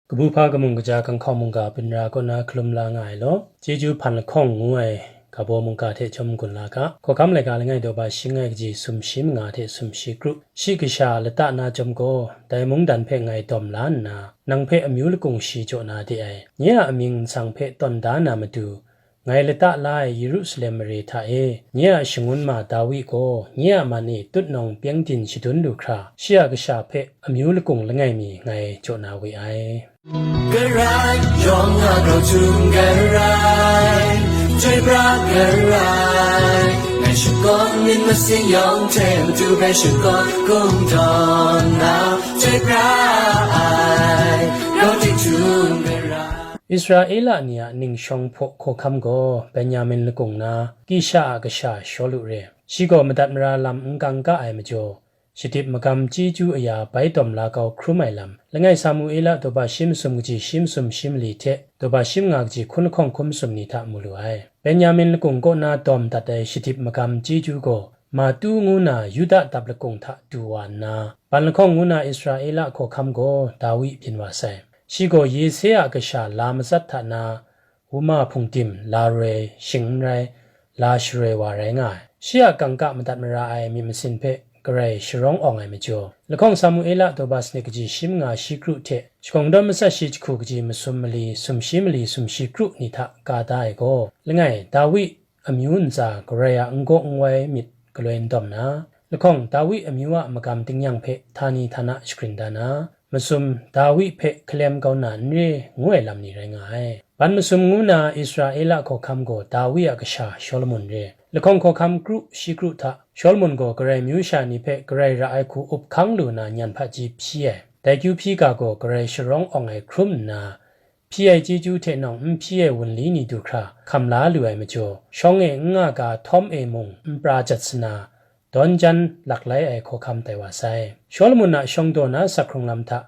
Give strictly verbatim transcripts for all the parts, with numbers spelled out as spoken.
Kabu hpa kamung kaja kanghkawng mungga byin ra kaw na hkalum la nga ai law, chyeju hpan lahkawng ngu ai ga baw mungga hte chyawm n-gun la ga, hkawhkam laika langai daw ba shi langai kaji sumshi manga hte sumshi kru, shi kasha lata na chyawm gaw, dai mungdan hpe ngai dawm la nna, nang hpe amyu lakung shi jaw na de ai, nye a amying nsang hpe tawn da na matu, ngai lata la ai Yerusalem mare hta e, nye a shangun ma Dawi gaw nye a man e tutnawng pyengdin shadun lu hkra, shi a kasha hpe amyu lakung langai mi ngai jaw na we ai. Karai, yawng a grau htum karai, chyoi pra karai, ngai shakawn myit masin yawng hte matu hpe shakawn kungdawn na, chyoi pra ai, grau ting htum karai. Israela ni a ning shawng hpaw hkawhkam gaw Benyamin lakung na Kisha a kasha Shawlu re. Shi gaw madat mara lam n kangka ai majaw, shadip magam chyeju aya bai dawm la kau hkrum ai lam, langai Samuela daw ba shi masum kaji shi masum shi mali hte daw ba shi manga kaji hkun lahkawng hkum sum ni hta mu lu ai. Benyamin lakung kaw na dawm dat ai shadip magam chyeju gaw Matu ngu na Yuda dap lakung hta du wa nna, ban lahkawng ngu na Israela hkawhkam gaw Dawi byin wa sai. Shi gaw Yese a kasha la matsat hta na, wuma hpungdim, la roi, shing n rai, la sharoi wa rai nga ai. Shi a kangka madat mara ai myit masin hpe Karai sharawng awng ai majaw, lahkawng Samuela daw ba sanit kaji shi manga shi kru hte, shakawn dawn matsat shi jahku kaji masum mali, sumshi mali, sumshi kru ni hta ka da ai gaw, langai, Dawi amyu ntsa Karai a n-gaw n-wai myit galoi n dawm na, lahkawng Dawi amyu a magam tingnyang hpe htani htana shagrin da na, masum Dawi hpe hkalem kau na n re ngu ai lam ni rai nga ai. Ban masum ngu na Israela hkawhkam gaw Dawi a kasha Shawlumon re. Lahkawng hkawhkam kru shi kru hta, Shawlumon gaw Karai amyu sha ni hpe Karai ra ai hku up hkang lu na nyan hpaji hpyi ai. Dai kyu hpyi ga gaw Karai sharawng awng ai hkrum nna, hpyi ai chyeju hte nawng n hpyi ai wunli ni du hkra hkam la lu ai majaw, shawng e n nga ga htawm e mung n pra jat sana, dawn jan lak lai ai hkawhkam tai wa sai. Shawlumon a shawng daw na sak hkrung lam hta,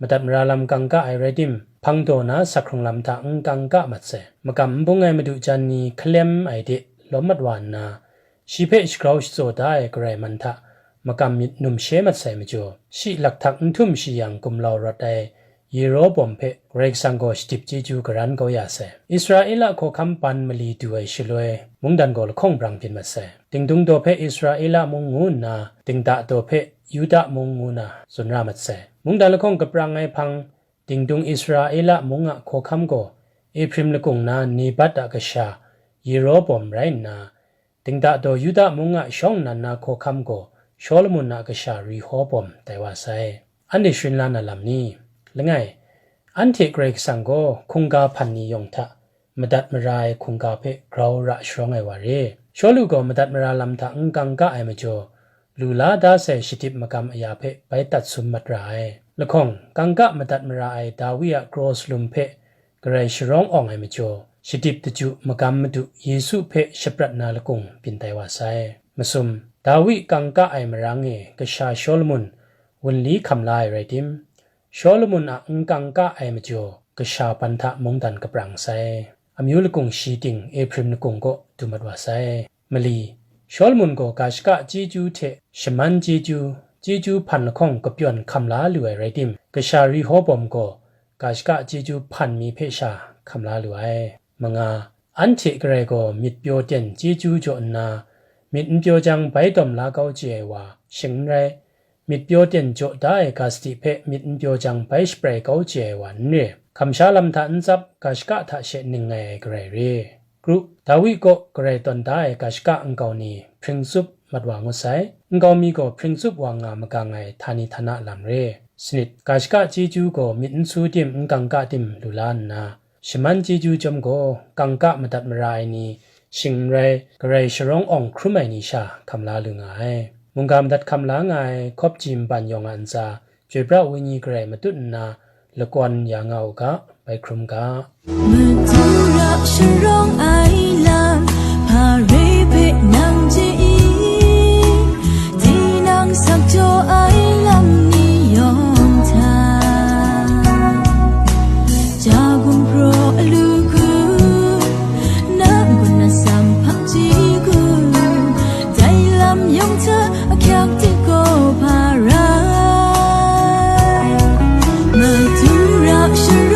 madat mara lam kangka ai rai tim, hpang daw na sak hkrung lam hta n kangka mat sai. Makam n bung ai madu jan ni hkalem ai de lawm mat wa nna, shi hpe shagrau shatsaw da ai Karai man hta makam myit num she mat sai majaw, shi lakhtak n htum shi yang gumlau rawt ai Yerobawm hpe Karai Kasang gaw shadip chyeju garan kau ya sai. Israela hkawhkam ban mali du ai shaloi, mungdan gaw lahkawng brang byin mat sai. Dingdung daw hpe Israela mung ngu nna, dingda daw hpe Yuda mung ngu na tsun ra mat sai. Mungdan lahkawng kaprang ai hpang, dingdung Israela mung a hkawhkam gaw Ehpraim lakung na Nebat a kasha Yerobawm rai nna, dingda daw Yuda mung a shawng nnan na hkawhkam gaw Shawlumon a kasha Rehobawm tai wa sai. Anhte sharin la na lam ni? Langai, anhte Karai Kasang gaw hkungga hpan ni yawng hta madat mara ai hkungga hpe grau ra sharawng ai wa re. Shawlu gaw madat mara lam hta n kangka ai majaw, lu la da sai shadip magam aya hpe bai tat sum mat ra ai. Lahkawng, kangka madat mara ai Dawi a kraw salum hpe Karai sharawng awng ai majaw, shadip daju magam Madu Yesu hpe shaprat na lakung byin tai wa sai. Masum, Dawi kangka ai marang e kasha Shawlumon wunli hkam la ai rai tim, Shawlumon a n kangka ai majaw, kasha ban hta mungdan kaprang sai. Amyu lakung shi ting Ehpraim lakung kaw du mat wa sai. Mali, Shawlumon gaw ga shaka chyeju hte shaman chyeju, chyeju hpan lahkawng kapyawn hkam la lu ai rai tim, kasha Rehobawm gaw ga shaka chyeju hpan mi hpe sha hkam la lu ai. Manga, anhte Karai gaw myit pyaw ten chyeju jaw nna, myit n pyaw jang bai dawm la kau chye ai wa, shing n rai, myit pyaw ten jaw da ai ga sadi hpe myit n pyaw jang bai shaprai kau chye ai wa n re. Kamsha lam hta n tsap, ga shaka hta she ning ngai ai Karai re. Kru, Dawi kaw Karai tawn da ai ga shaka nkau ni hpring tsup mat wa ngut sai. Nkau mi gaw hpring tsup wa nga magang ai htani htana lam re. Sanit, ga shaka chyeju gaw myit n su tim n kangka tim lu la nna, shaman chyeju chyawm gaw kangka madat mara ai ni shing n rai, Karai sharawng awng hkrum ai ni sha hkam la lu nga ai. Mungga madat hkam la nga ai Hkawpji nban yawng a ntsa, Chyoi pra Wenyi Karai matut nna lakawn ya nga u ga, bai hkrum ga. Madu ra sharawng ai lam, hpa re hpe nang chye i, tinang sak jaw ai lam ni yawng hta, ja gumhpraw alu hku, na n-gun na sam hpang chyeju, dai lam yawng hta ahkyak hte gaw hpa rai. Madu ra sharawng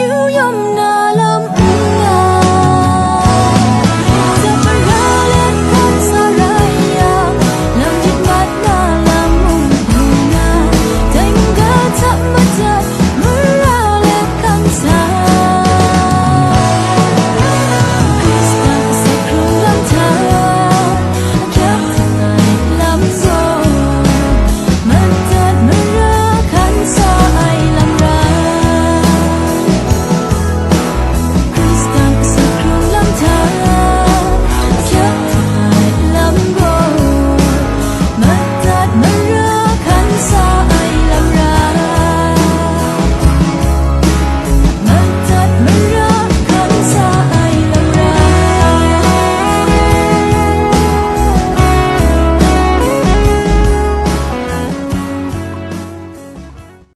Yu yam na